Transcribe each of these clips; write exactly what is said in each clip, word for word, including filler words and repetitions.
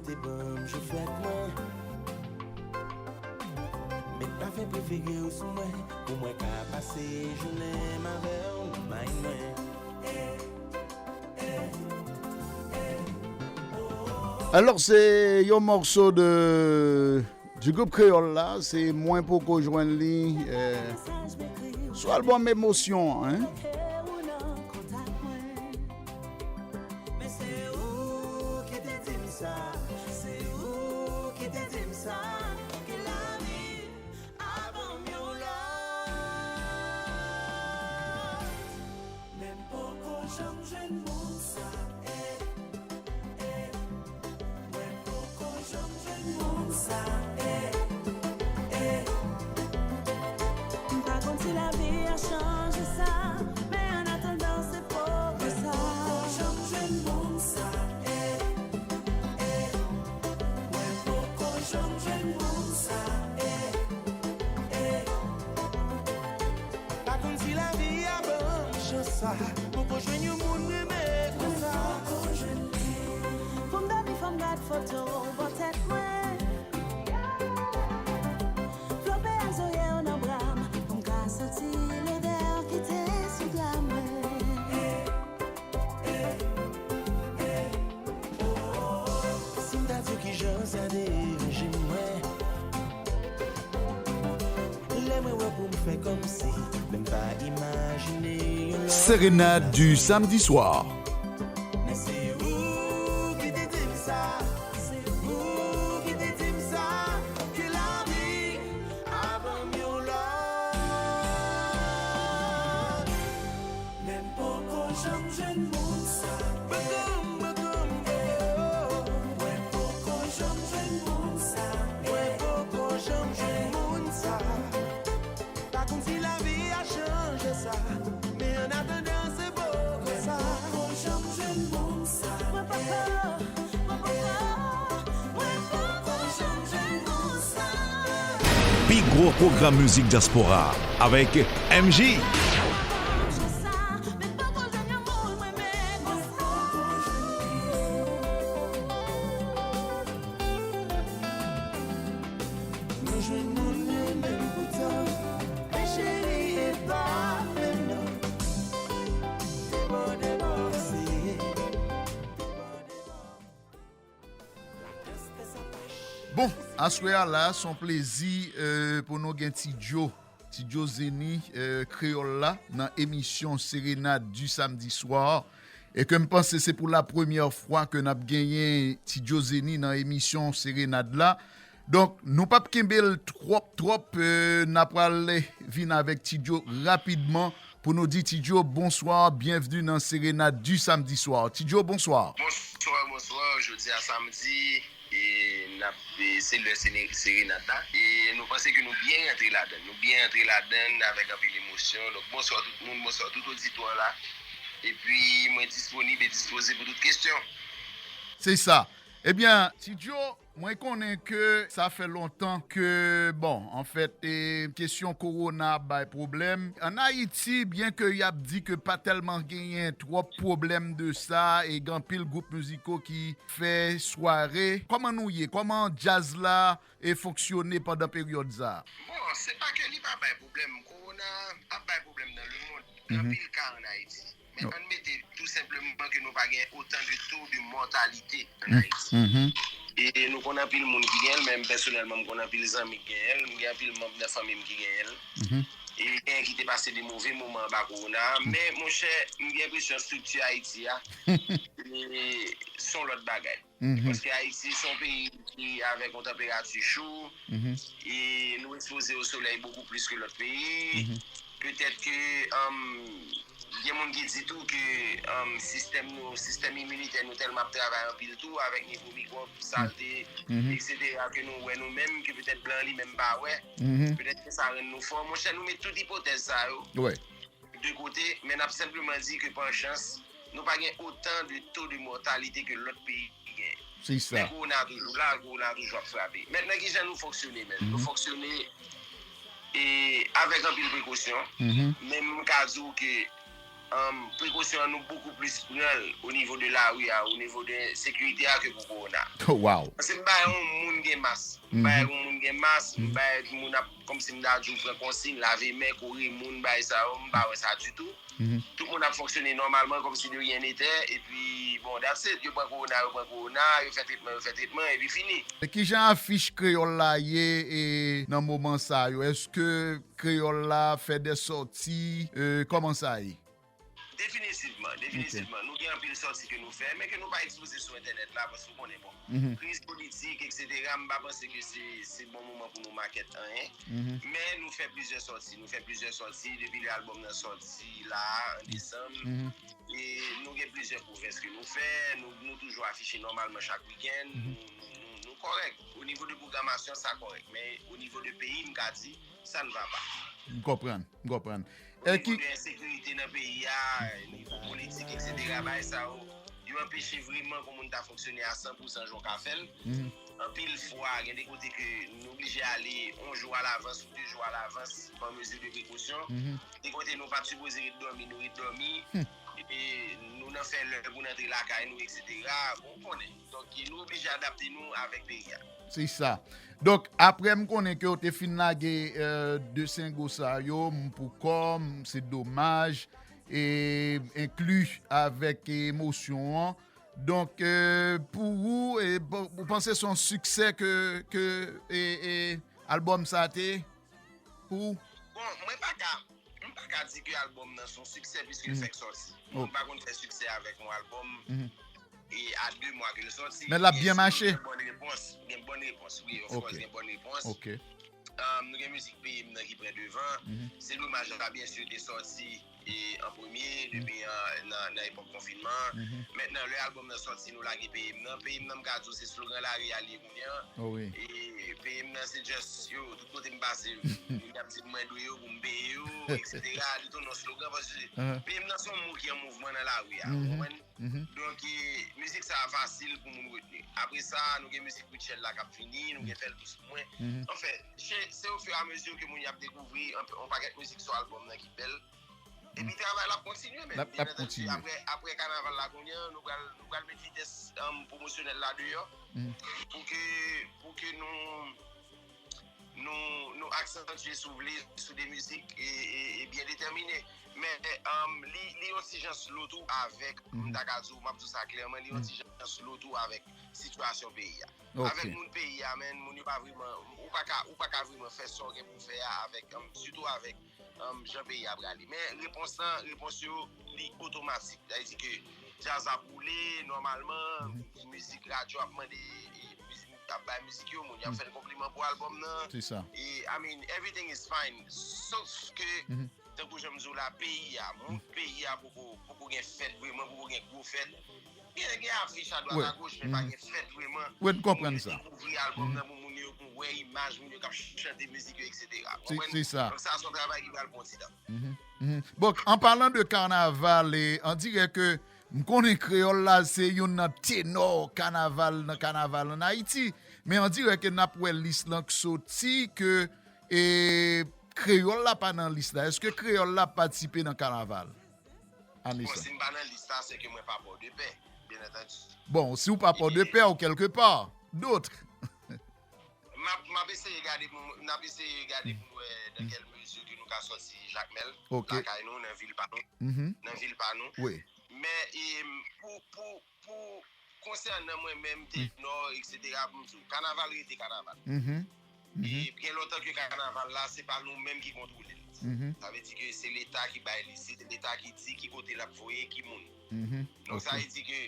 Te ban m jou fèt mwen. Met pafen prefere w sou mwen, pou mwen ka pase jounen m avè w nan may mwen. Alò, se yon mòso de du groupe Kreyòl la, se Mwen Poko Jwenn Li, eh, sou albòm Emosyon an, hein. Men se ou ki te di m sa, se ou ki te di m sa, ke lavi a ban m yon lòt. Men m poko janm jwenn moun sa, eh, eh. Mwen poko janm jwenn moun sa, eh, eh. M pa konn si lavi a chanje sa, men annatandan se poko sa. Mwen poko janm jwenn moun sa, eh, eh. Mwen poko janm jwenn moun sa, eh, eh. Pa konn si lavi a ban m chans sa, poko jwenn yon moun renmen konsa. Pou m dòmi fò m gad foto w bò tèt mwen. Flope ak zorye w nan bra m, pou m ka santi lodè w kite sou dra mwen. Si m ta di w kijan sa deranje mwen. Lè mwen wè pou m fè kòmsi, men m pa imajine yon lòt. Sérénade du samedi soir. Men se ou ki te di m sa, se ou ki te di m sa, ke lavi a ban m yon lòt. Men m poko janm jwenn moun sa. Poko, poko, oh. Mwen poko janm jwenn moun sa. Mwen poko janm jwenn moun sa. Pa konn si lavi a chanje sa, men annatandan se poko sa. Mwen poko janm jwenn moun sa. Mwen poko, mwen poko, mwen poko janm jwenn moun sa. Pi gwo pwogram mizik dyaspora avèk M J. Mwen jwenn moun renmen m poutan, men cheri e pa menm non. Debò, debò, se. Bon, aswè a la, se yon plezi eh, pou nou gen Ti Djo, Ti Djo Zeni eh, Kreyòl la nan emisyon Serenade du Samedi Soir. E ke m panse se pou la premyè fwa ke n ap genyen Ti Djo Zeni nan emisyon Serenad la. Donk, nou p ap kenbe l twòp, twòp, eh, n ap pral vin avèk Ti Djo rapidman pou nou di Ti Djo bonswa, byenvni nan Serenad du Samedi Soir. Ti Djo, bonswa. Bonswa, bonswa. Jodi a samdi, e n ap e se lè sene- serenad la. E nou panse ke nou byen rantre ladann. Nou byen rantre ladann avèk anpil emosyon. Donk, bonswa tout moun, bonswa tout oditwa la. Epi, mwen disponib e dispoze pou tout kesyon. Se sa. Ebyen, Ti Djo, mwen konnen ke sa fè lontan ke, bon, anfèt, e, kesyon kowona ap bay pwoblèm. Ann Ayiti, byen ke y ap di ke pa tèlman genyen twòp pwoblèm de sa, e gen anpil gwoup miziko ki fè sware. Kòman nou ye? Kòman djaz la e fonksyone pandan peryòd sa a? Bon, se pa ke li pa bay pwoblèm. Kowona ap bay pwoblèm nan lemonn. Gen anpil ka ann Ayiti. Men ann mete tou senpleman ke nou pa gen otan de taux de mortalité ann Ayiti. E nou konn anpil moun ki gen l, men m pèsonèlman m konn anpil zanmi ki gen l, m gen anpil manm nan fanmi m ki gen l. E gen ki te pase de move moman anba kowona a, men monchè, m gen enpresyon estrikti Ayiti a, e, se yon lòt bagay. Paske Ayiti se yon peyi ki avèk yon tanperati cho, e nou ekspoze o solèy bokou plis ke lòt peyi. Petèt ke, um, gen moun ki di tou ke, um, sistèm nou, sistèm iminitè nou tèlman ap travay anpil tou avèk nivo mikwòb, salte, etsetera ke nou wè nou menm, ke petèt blan li menm pa wè. Petèt ke sa rann nou fò. Monchè, nou met tout ipotèz sa yo de kote, men n ap senpleman di ke pa chans, nou pa gen otan de taux de mortalité ke lòt peyi genyen. Men kowona toujou la, kowona toujou ap frape. Mentnan, kijan nou fonksyone menm? Nou fonksyone e avèk anpil prekosyon, men m ka di w ke um, prekosyon an nou bokou plis pran l o nivo de lari a, o nivo de sekirite a ke pou kowona. Wow. Paske m pa yon moun gen mas. M pa yon moun gen mas, m pa yon moun ap, kòmsi m ta di w pran konsiy, lave men, kore moun, bagay sa yo, m pa wè sa ditou. Tout moun ap fonksyone nòmalman kòmsi de rien n'était, epi, bon, that's it, yo pran kowona, yo pran kowona, yo fè tretman, yo fè tretman, epi fini. E kijan afich kreyòl la ye e nan moman sa yo? Èske kreyòl la fè de sòti? E, kòman sa ye? Definitivman, definitivman. Nou gen anpil sòti ke nou fè, men ke nou pa ekspoze sou entènèt la, paske ou konnen, bon, kriz politik, et cetera, m pa panse ke se, se bon moman pou nou makèt anyen. Men nou fè plizyè sòti, nou fè plizyè sòti depi lè albòm nan sòti la, an desanm. E nou gen plizyè pwovens ke nou fè, nou, nou toujou afiche nòmalman chak wikenn, nou, nou, nou, nou kòrèk. O nivo de pwogramasyon, sa kòrèk, men o nivo de peyi, m ka di, sa n va pa. M konprann, m konprann. O nivo de ensekirite nan peyi a, nivo politik, et cetera, bagay sa yo, yo anpeche vreman pou moun ta fonksyone a san pou san jan w ka fè l. Anpil fwa, gen de kote ke nou oblije ale yon jou alavans ou de jou alavans, pa mezi de prekosyon. De kote nou pa t sipoze ret dòmi, nou ret dòmi. Epi nou nan fè lè pou n antre lakay nou, et cetera. Bon, ou konnen. Donk, nou oblije adapte nou avèk peyi a. Se sa. Donk, apre m konnen ke w te fin lage, euh, de sengo sa yo, m pou kò m, se domaj, e enkli avèk emosyon an. Donk, euh, pou ou, e, bon, ou panse se yon siksè ke, ke, e, e, albòm sa te pou ou? Bon, mwen pa ka, mwen pa ka di ke albòm nan se yon siksè piske l fèk sòti. Moun pa konn fè siksè avèk yon albòm e a de mwa ke l sòti. Men l ap byen mache. Gen bòn repons, gen bòn repons, wi, of course, gen bòn repons. Ok. Um, nou gen mizik Peye m nan ki pran devan. Se domaj la, byen si, te sòti e an premye depi an, nan, nan epòk konfinman. Mentnan, lè albòm nan sòti, nou lage Peye m nan. Peye m nan, m ka di w, se slogan lari a li ye kounye a. E Peye m nan, se just, yo, tout kote m pase, moun ap di m mwen dwe yo pou m peye yo, et cetera. Li tounen yon slogan, paske Peye m nan se yon mo ki an mouvman nan lari a, ou konprann? Donk, e, mizik sa a fasil pou moun retni. Apre sa, nou gen mizik Rutshelle la k ap vini, nou gen Fè l dous pou mwen. Anfen, se, se ofirameziye ke moun yo ap dekouvri yon, yon pakèt mizik sou albòm nan ki bèl. Epi travay la ap kontinye, men. L ap, l ap kontinye. Apre, apre kanaval la kounye a, nou pral, nou pral met vitès, um, pwomosyonèl la deyò. Pou ke, pou ke nou, nou, nou aksantye, si w vle, sou de mizik e, e, e byen detèmine. Men, um, li, li yon ti jan slow tou avèk, m ta ka di w, m ap di w sa klèman, li yon ti jan slow tou avèk sitiyasyon peyi a. Avèk moun peyi a, men, moun yo pa vreman, ou pa ka, ou pa ka vreman fè sa w gen pou w fè a avèk, um, sitou avèk, um, jan peyi a prale. Men repons lan, repons yo, li otomatik. Sa vle di ke djaz ap woule nòmalman, mizik radyo ap mande, e, mizik, ap bay mizik yo, moun yo ap fè l konpliman pou albòm nan. Se sa. E, I mean, everything is fine. Sof ke, tankou jan m di w la, peyi a, moun peyi a poko, poko gen fèt vreman, poko gen gwo fèt. Gen, gen afich adwat agoch, men pa gen fèt vreman. Wi, m konprann sa. Pou moun yo dekouvri albòm nan, pou moun yo, pou wè imaj moun yo k ap chante mizik yo, et cetera. Se, se sa. Donk, sa, se yon travay ki pral pran ti tan. Bon, an palan de kanaval, e, on dirè ke m konnen kreyòl la se youn nan tenò kanaval, nan kanaval ann Ayiti, men on dirè ke n ap wè lis lan k soti ke, e, kreyòl la pa nan lis la. Èske kreyòl la ap patisipe nan kanaval ane sa? Bon, si m pa nan lis la, se ke mwen pa Pòdepè, byen antandi. Bon, si w pa Pòdepè, ou kèlke pa, dòt. M ap, m ap eseye gade pou m, n ap eseye gade pou m wè nan kèl mezi ke nou ka sòti Jakmèl, lakay nou, nan vil pa nou. Nan vil pa nou. Wi. Men, e, pou, pou, pou konsènan mwen menm, tenò, et cetera, pou m di w, kanaval rete kanaval. E gen lontan ke kanaval la, se pa nou menm ki kontwole l. Sa vle di ke se Leta ki bay li, se Leta ki di ki kote l ap voye ki moun. Donk, sa vle di ke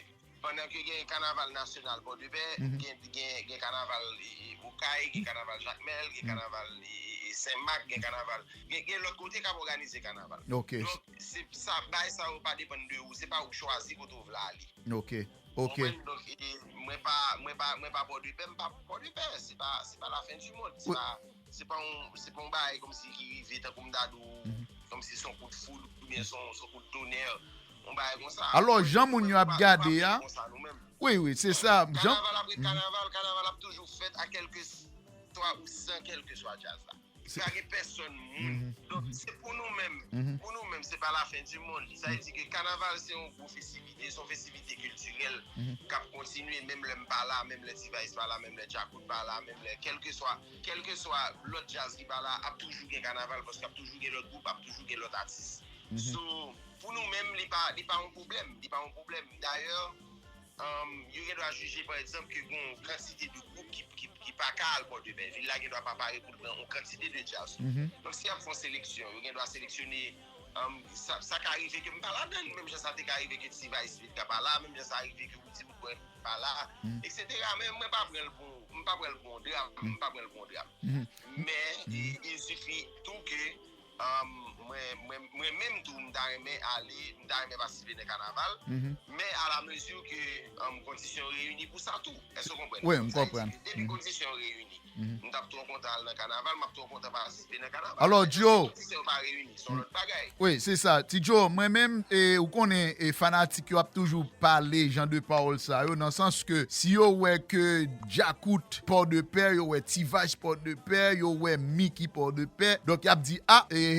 pandan ke gen kanaval nasyonal Pòdepè, gen, gen, gen kanaval, e, e, Okay, gen kanaval Jakmèl, gen kanaval, e, e, Senmak, gen kanaval, gen, gen lòt kote k ap òganize kanaval. Donk, se sa, bagay sa yo pa depann de ou, se pa ou k chwazi kote w vle ale. Ou konprann? Donk, e, mwen pa, mwen pa, mwen pa Pòdepè, m pa Pòdepè, se pa, se pa la fin du monde, se pa, se pa yon, se pa yon bagay kòmsi ki rive tankou m ta di w, kòmsi se yon kout foud oubyen se yon, se yon kout tonè, yon bagay konsa. Alò, jan moun yo ap gade a, wi, wi, se sa. Kanaval ap ret kanaval, kanaval ap toujou fèt a kèlkeswa ou san kèlkeswa djaz la. Pa gen pèsonn moun. Donk, se pou nou menm. Pou nou menm, se pa lafen di monn. Sa vle di ke kanaval se yon gwo festivite, se yon festivite kiltirèl k ap kontinye menm lè m pa la, menm lè T-Vice pa la, menm lè Djakout pa la, menm lè kèlkeswa, kèlkeswa lòt djaz ki pa la, ap toujou gen kanaval paske ap toujou gen lòt gwoup, ap toujou gen lòt atis. So, pou nou menm, li pa, li pa yon pwoblèm, li pa yon pwoblèm. Dayè, um, yo gen dwa jije, pa egzanp, ke gen yon kantite de gwoup ki, ki, ki pa ka al Pòdepè. Vil la gen dwa pa pare pou l pran yon kantite de djaz. Donk, si y ap fè yon seleksyon, yo gen dwa seleksyone, um, sa, sa ka rive ke m pa ladan l, menm jan sa te ka rive ke T-Vice Smith ka pa la, menm jan sa rive ke Roody Boudwen pa la, et cetera. Men mwen pa pran l pou, m pa pran l pou yon dram, m pa pran l pou yon dram. Men, il, il suffit tou ke Um, mwen, mwen, mwen menm tou, m ta renmen ale, m ta renmen patisipe nan kanaval. Men a la mezi ke um, kondisyon reyini pou sa tou. Èske w konprann? Wi, m konprann. Depi kondisyon reyini, m t ap twò kontan al nan kanaval, m ap twò kontan patisipe nan kanaval. Alò, Joe, kondisyon pa reyini, se yon lòt bagay. Wi, se sa. Ti Joe, mwen menm, e, ou konnen, e, fanatik yo ap toujou pale jan de pawòl sa yo, nan sans ke si yo wè ke Djakout Pòdepè, yo wè T-Vice Pòdepè, yo wè Mickey Pòdepè. Donk, y ap di, a, e,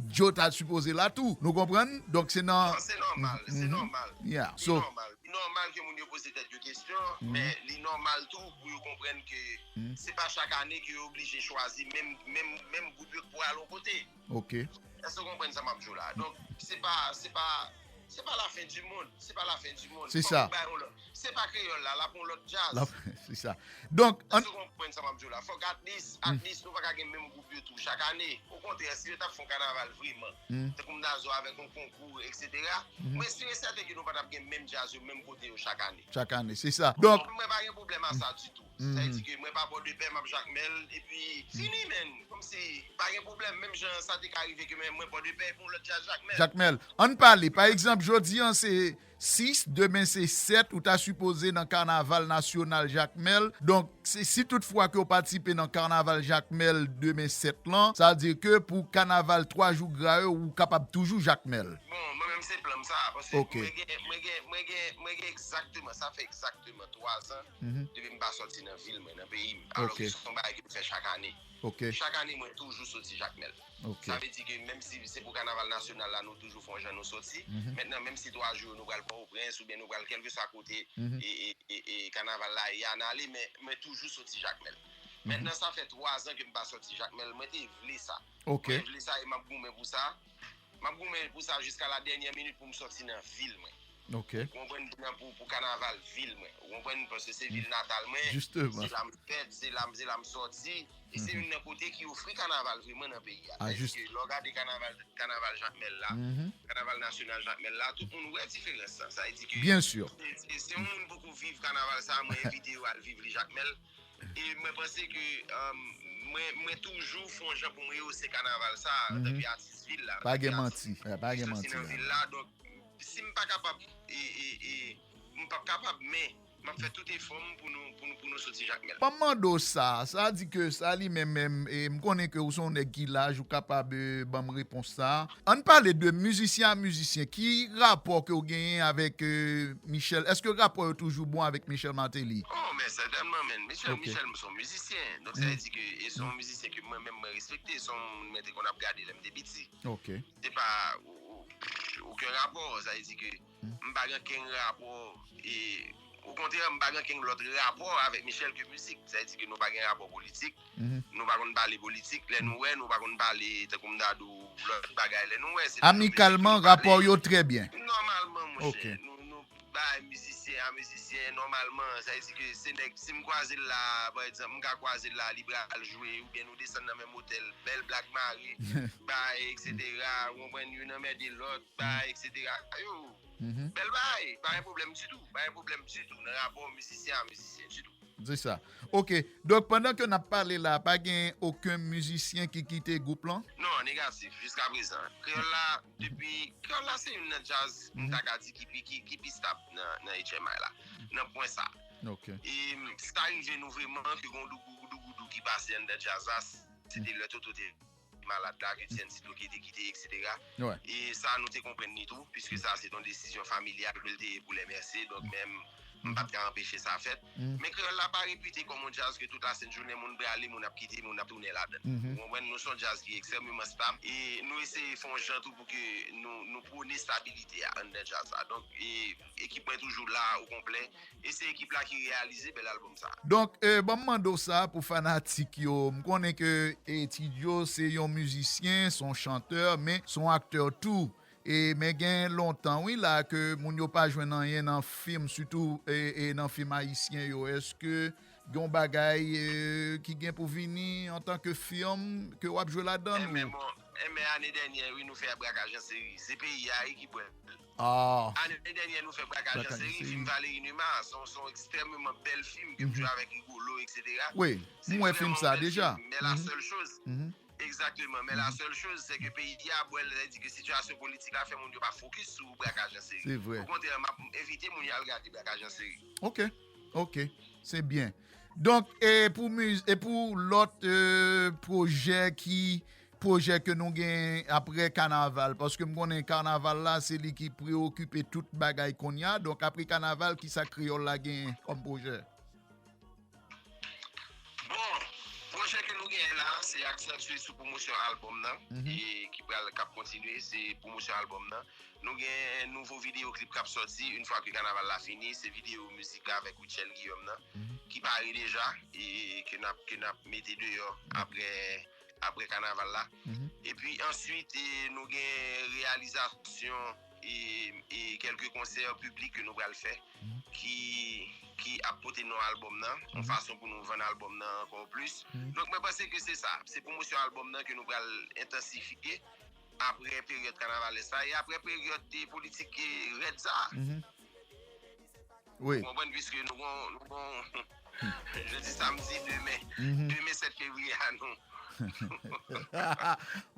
Joe ta sipoze la tou. Nou konprann? Donk, se nan... Non, se nòmal, se nòmal. Yeah, so... Li nòmal. Li nòmal ke moun yo poze tèt yo kesyon, men li nòmal tou pou yo konprann ke se pa chak ane ke yo oblije chwazi menm, menm, menm gwoup yo pou al yon kote. Ok. Èske w konprann sa m ap di w la? Donk, se pa, se pa, se pa lafen di monn. Se pa lafen di monn. Se sa. Fòk nou bay yon lòt. Se pa kreyòl la, l ap yon lòt djaz. Se sa. Donk, èske w konprann sa m ap di w la? Fòk at least, at least, nou pa ka gen menm gwoup yo tou chak ane. Okontrè, si yo t ap fè yon kanaval vreman, tankou m ta di w avèk yon konkou, et cetera, mwen si e sèten ke nou pa t ap gen menm djaz yo, menm kote yo chak ane. Chak ane, se sa. Donk, mwen pa gen pwoblèm a sa ditou. Sa vle di ke mwen pa Pòdepè, m ap Jakmèl, epi fini, menn. Kòmsi, pa gen pwoblèm. Menm jan sa te ka rive ke mwen, mwen Pòdepè, epi yon lòt djaz Jakmèl. Jakmèl, ann pale. Pa egzanp, jodi an se sis, demen se sèt, ou ta sipoze nan Kanaval Nasyonal Jakmèl. Donk, se, si tout fwa ke w patisipe nan Kanaval Jakmèl demen sèt lan, sa vle di ke pou Kanaval twa jou gra yo, ou kapab toujou Jakmèl. Bon, mwen menm se plan m sa, paske mwen gen, mwen gen, mwen gen, mwen gen egzakteman, sa fè egzakteman twa zan depi m pa sòti nan vil mwen, nan peyi m. Alò ke se yon bagay ke m fè chak ane. Chak ane, mwen toujou soti Jakmèl. Sa vle di ke menm si se pou kanaval nasyonal la, nou toujou fè yon jan nou soti. Mentnan, menm si twa jou yo nou pral Pòtoprens oubyen nou pral kèlkeswa kote e, e, e, e kanaval la ye a n ale, men mwen toujou soti Jakmèl. Mentnan, sa fè twa zan ke m pa sòti Jakmèl. Mwen te vle sa. Mwen vle sa e m ap goumen pou sa. M ap goumen pou sa jiska la dènyè minit pou m sòti nan vil mwen. Ou konprann? Pou, pou kanaval vil mwen. Ou konprann? Paske se vil natal mwen. Se la m fèt, se la, se la m sòti. E se youn nan kote ki ofri kanaval vreman nan peyi a. Sa vle di ke lè w gade kanaval, kanaval Jakmèl la, kanaval nasyonal Jakmèl la, tout moun wè diferans lan. Sa vle di ke se, se, se yon moun poko viv kanaval sa, mwen envite yo al viv li Jakmèl. E mwen panse ke, um, mwen, mwen toujou fè yon jan pou mwen reyose kanaval sa, antanke atis vil la, antanke atis ki soti nan vil la. Donk, si m pa kapab, e, e, e, m p ap kapab, men m ap fè tout efò m pou nou, pou nou, pou nou soti Jakmèl. Ban m mande w sa, sa di ke sa li menm, menm, e m konnen ke ou se yon nèg ki laj, ou kapab, e, ban m repons sa. Ann pale de mizisyen a mizisyen. Ki rapò ke w genyen avèk, e, Michel? Èske rapò yo toujou bon avèk Michel Martelly? Oh, men sètènman, men Michel, Michel, se yon mizisyen. Donk, sa vle di ke, e se yon mizisyen ke mwen menm mwen respekte, se yon moun mwen te konn ap gade lè m te piti. Se pa o-, o-, okenn rapò, sa vle di ke m pa gen okenn rapò, e, okontrè, m pa gen okenn lòt rapò avèk Michel ke mizik. Sa vle di ke nou pa gen rapò politik, nou pa konn pale politik. Lè nou wè, nou pa konn pale, tankou m ta di w, lòt bagay. Lè nou wè, se toujou mizik. Amikalman, rapò yo trè byen. Nòmalman, monchè, nou, nou bay mizisyen a mizisyen, nòmalman, sa vle di ke se nèg, si m kwaze l la, pa egzanp, m ka kwaze l la, li pral jwe, oubyen nou desann nan menm otèl, bèl blag mare, bay, et cetera, ou konprann, youn anmède lòt, bay, et cetera. Yo, bèl bagay, pa gen pwoblèm ditou, pa gen pwoblèm ditou nan rapò mizisyen a mizisyen ditou. Se sa. Ok. Donk, pandan ke n ap pale la, pa gen okenn mizisyen ki kite gwoup lan? Non, negatif, jiska prezan. Kreyòl la, depi, kreyòl la se youn nan djaz, m ta ka di, ki pi, ki, ki pi stab nan, nan H M I la, nan pwen sa. E, m, si ta rive nou vreman ke gon dougou, dougou, dougou ki pase anndan djaz la, se te lè Toto te malad la, ke T N C Tokay te kite, et cetera. E sa, nou te konprann li tou, piske sa, se te yon desizyon familyal ke l te ye pou lè M S C. Donk, menm, m p ap ka anpeche sa fèt. Men kreyòl la pa repite kòm yon djaz ke tout lasent jounen moun prale, moun ap kite, moun ap tounen ladan l. Ou konprann? Nou se yon djaz ki ekstrèmeman stab e nou eseye fè yon jan tou pou ke nou, nou pwone stabilite a anndan djaz la. Donk, e, ekip mwen toujou la o konplè e se ekip la ki reyalize bèl albòm sa. Donk, e, ban m mande w sa pou fanatik yo. M konnen ke, e, T-Djo se yon mizisyen, se yon chantè, men se yon aktè tou. E, men gen lontan, wi, la, ke moun yo pa jwenn anyen nan fim, sitou, e, e nan fim ayisyen yo. Èske gen yon bagay, e, ki gen pou vini antanke fim ke w ap jwe ladan l? Enben, bon, enben, ane dènyè, wi, nou fè Brakaj an seri. Se peyi a, wi, ki bwè l. Ah. Ane dènyè, nou fè Brakaj an seri, fim Valérie Numa, se yon, se yon ekstrèmeman bèl fim ke m jwe avèk Rigolo, et cetera. Wi, m wè fim sa deja. Men la sèl choz, Egzakteman, men la sèl choz, se ke peyi a bwè l, sa vle di ke sitiyasyon politik la fè moun yo pa fokis sou Brakaj an seri. Se vre. Okontrè, m ap envite moun yo al gade Brakaj an seri. Ok, ok, se byen. Donk, e pou miz, e pou lòt, e, pwojè ki, pwojè ke nou gen apre kanaval, paske m konnen kanaval la, se li ki preokipe tout bagay kounye a. Donk, apre kanaval, kisa kreyòl la gen kòm pwojè? Bon, pwojè ke nou genyen la, se aksantye sou pwomosyon albòm nan, e ki pral, k ap kontinye, se pwomosyon albòm nan. Nou gen nouvo videyo klip k ap sòti, yon fwa ke kanaval la fini, se videyo mizik la avèk Rutshelle Guillaume nan, ki pare deja, e ke n ap, ke n ap mete deyò apre, apre kanaval la. Epi answit, e, nou gen reyalizasyon e, e kèlke konsè piblik ke nou pral fè ki, ki ap pote non albòm nan, yon fason pou nou vann albòm nan ankò plis. Donk, mwen panse ke se sa. Se pwomosyon albòm nan ke nou pral entansifye apre peryòd kanavalès la e apre peryòd, e, politik, e, rèd sa. Wi. Ou konprann, piske nou gon, nou gon, jodi samdi, demen, demen sèt fevriye a, nou,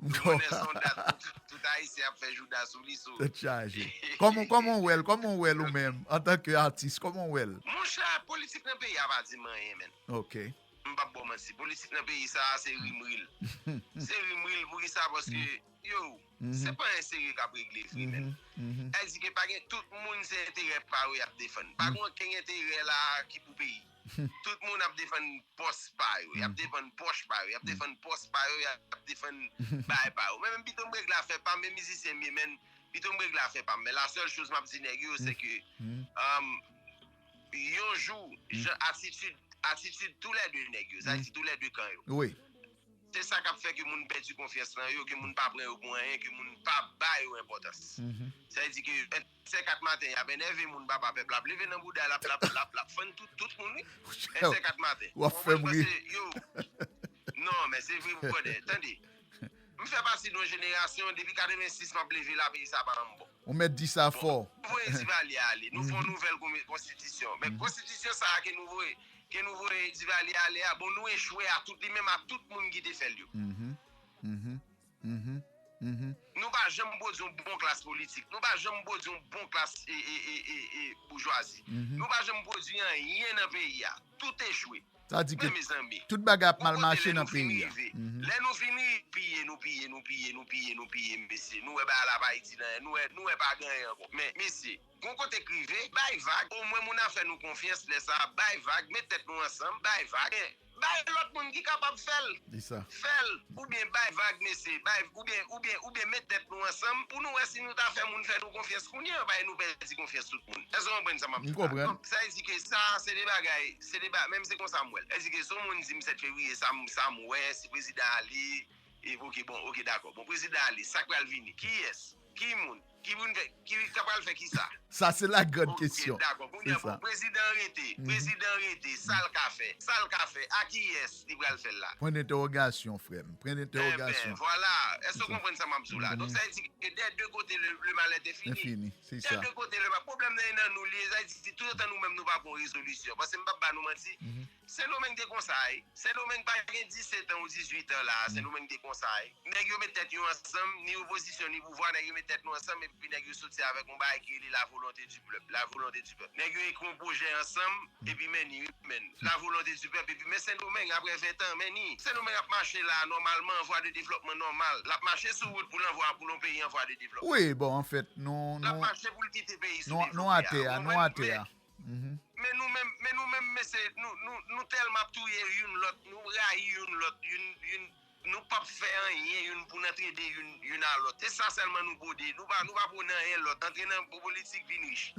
nou konnen se yon dat tout, tout Ayisyen ap fè jouda sou li, so. Tèt chaje. Kòman, kòman w wè l, kòman w wè l ou menm, antanke atis, kòman w wè l? Monchè, politik nan peyi a pa di m anyen, menn. Ok. M p ap ba w manti, politik nan peyi sa a, se rimril. Se rimril, poukisa? Paske, yo, se pa yon seri k ap regle vre, menn. Sa vle di ke pa gen, tout moun se enterè pa yo y ap defann. Pa gen okenn enterè la ki pou peyi. Tout moun ap defann pòs pa yo, y ap defann pòch pa yo, y ap defann pòs pa yo, y ap defann bagay pa yo. Men menm pito m regle afè pa m, men mizisyen m ye, men pito m regle afè pa m. Men la sèl choz m ap di nèg yo, se ke, um, yon jou, jan atitid, atitid toulède nèg yo, sa vle di toulède kan yo. Wi. Se sa k ap fè ke moun pèdi konfyans nan yo, ke moun pa pran yo pou anyen, ke moun pa ba yo enpòtans. Sa vle di ke en sèt kat maten, y ap enève moun, papa pèp la ap leve nan bouda l, l ap, l ap, l ap, l ap fann tout, tout moun, wi. En sèt kat maten. W ap fè m ri. Yo, non, men se vre, brother. Tande. M fè pati de yon jenerasyon, depi katrevensis m ap leve la, peyi sa pa ann bon. Ou mèt di sa fò. Bon, nou voye Divalye ale. Nou fè yon nouvèl konmi-, konstitisyon. Men konstitisyon sa a ke nou voye, ke nou voye Divalye ale a, bon, nou echwe a tout, li menm a tout moun ki te fè l yo. Nou pa janm pwodui yon bon klas politik. Nou pa janm pwodui yon bon klas, e, e, e, e, e, boujwazi. Nou pa janm pwodui anyen nan peyi a. Tout echwe. Sa di ke tout bagay ap mal mache nan peyi a. Lè nou fin rive, lè nou fin rive, piye, nou piye, nou piye, nou piye, nou piye, mesye. Nou wè bagay la pa itil anyen, nou wè, nou wè pa gen anyen ankò. Men, mesye, gon kote k rive, bay vag, omwen moun ap fè nou konfyans lè sa a, bay vag, met tèt nou ansanm, bay vag. Men, bay lòt moun ki kapab fè l. Di sa. Fè l, oubyen bay vag, mesye, bay, oubyen, oubyen, oubyen met tèt nou ansanm pou nou wè si nou ta fè moun fè nou konfyans kounye a, bay nou pèdi konfyans tout moun. Èske w konprann sa m ap di la? M konprann. Donk, sa vle di ke sa, se de bagay, se de ba-, menm se konsa m wè l. Sa vle di ke si yon moun di m sèt fevriye, sa m, sa m wè, si prezidan ale, e, oke, bon, oke, dakò. Bon, prezidan ale, sa k pral vini? Kiyès? Ki moun? Ki moun fè, ki, sa pral fè kisa? Sa, se la grande question. Oke, dakò. Kounye a, bon, prezidan rete, prezidan rete, sa l ka fè? Sa l ka fè? A kiyès li pral fè l la? Pwen dentèwogasyon, frè m. Pwen dentèwogasyon. Enben, vwala. Èske w konprann sa m ap di w la? Donk, sa vle di ke dè de kote, le, le mal est fini. Fini, se sa. Dè de kote, le mal, pwoblèm nan e nan nou li ye. Sa vle di, si toutotan nou menm, nou pa pran yon rezolisyon. Paske m p ap ba nou manti. Sendomeng te konsa, wi. Sendomeng pa gen disèt an ou dizuit an la a, Sendomeng te konsa, wi. Nèg yo met tèt yo ansanm, ni opozisyon, ni pouvwa, nèg yo met tèt nou ansanm, epi nèg yo soti avèk yon bagay ki rele la volonté du peuple, la volonté du peuple. Nèg yo ekri yon pwojè ansanm, epi men ni, wi, men la volonté du peuple, epi men Sendomeng, apre ven tan, men ni. Sendomeng ap mache la, nòmalman, an vwa de devlòpman nòmal. L ap mache sou wout pou l an vwa, pou l yon peyi an vwa de devlòpman. Wi, bon, anfèt, nou, l ap mache pou l kite peyi sou devlope a. Nou atè a, nou atè a. Men nou menm, men nou menm, mesye, nou, nou, nou tèlman ap touye youn lòt, nou rayi youn lòt, youn, youn, nou p ap fè anyen youn pou n antrede youn, youn a lòt. Se sa sèlman nou gode. Nou pa, nou pa pwone anyen lòt. Antre nan politik, vin rich.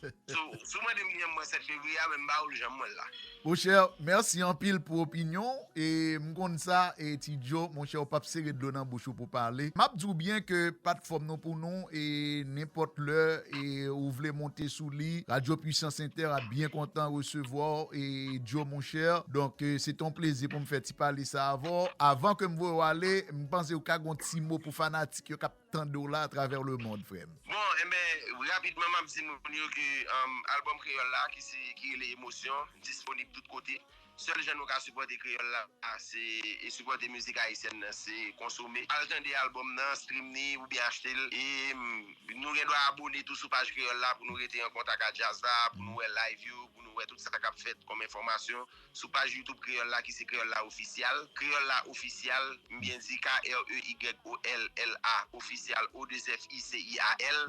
So, si w mande m kiyè m mwen sèt fevriye a, men m pa wè l janm mwen la. Monchè, mèsi anpil pou opinyon w. E m konn sa, e Ti Djo, monchè, w p ap sere dlo nan bouch ou pou pale. M ap di w byen ke platfòm nou pou nou, e nenpòt lè, e ou vle monte sou li, Radyo Pwisans Entè ap byen kontan resevwa w, e Djo, monchè. Donk, e, se te yon plezi pou m fè ti pale sa avè w. Avan ke m voye w ale, m panse ou ka gen yon ti mo pou fanatik yo k ap tande w la atravè lemonn, frè m. Bon, enben, rapidman, m ap di moun yo ke, um, albòm kreyòl la, ki se, ki rele Emosyon, disponib tout kote. Sèl jan nou ka sipòte kreyòl la, se, e sipòte mizik ayisyèn nan, se konsome. Al tande albòm nan, stream ni, oubyen achte l. E, mm, nou gen dwa abone tou sou paj kreyòl la pou nou rete an kontak ak djaz la, pou nou wè live yo, pou nou wè tout sa k ap fèt kòm enfòmasyon sou paj YouTube kreyòl la, ki se Kreyòl la Ofisyal. Kreyòl la Ofisyal, m byen di, K R E Y O L L A Ofisyal, O deux F I C I A L.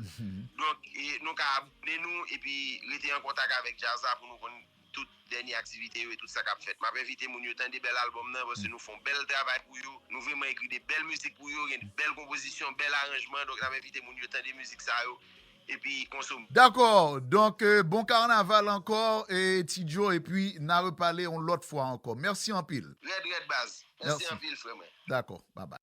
Donk, e, nou ka abone nou, epi rete an kontak avèk djaz la pou nou konn tout dènye aktivite yo e tout sa k ap fèt. M ap envite moun yo tande bèl albòm nan, paske nou fè yon bèl travay pou yo. Nou vrèman ekri de bèl mizik pou yo, gen de bèl konpozisyon, bèl aranjman. Donk, n ap envite moun yo tande mizik sa yo, epi konsome. Dakò. Donk, euh, bon kanaval ankò, e Ti Djo, epi n a repale yon lòt fwa ankò. Mèsi anpil. Rèd, rèd, baz. Mèsi anpil, frè mwen. Dakò. Bye bye.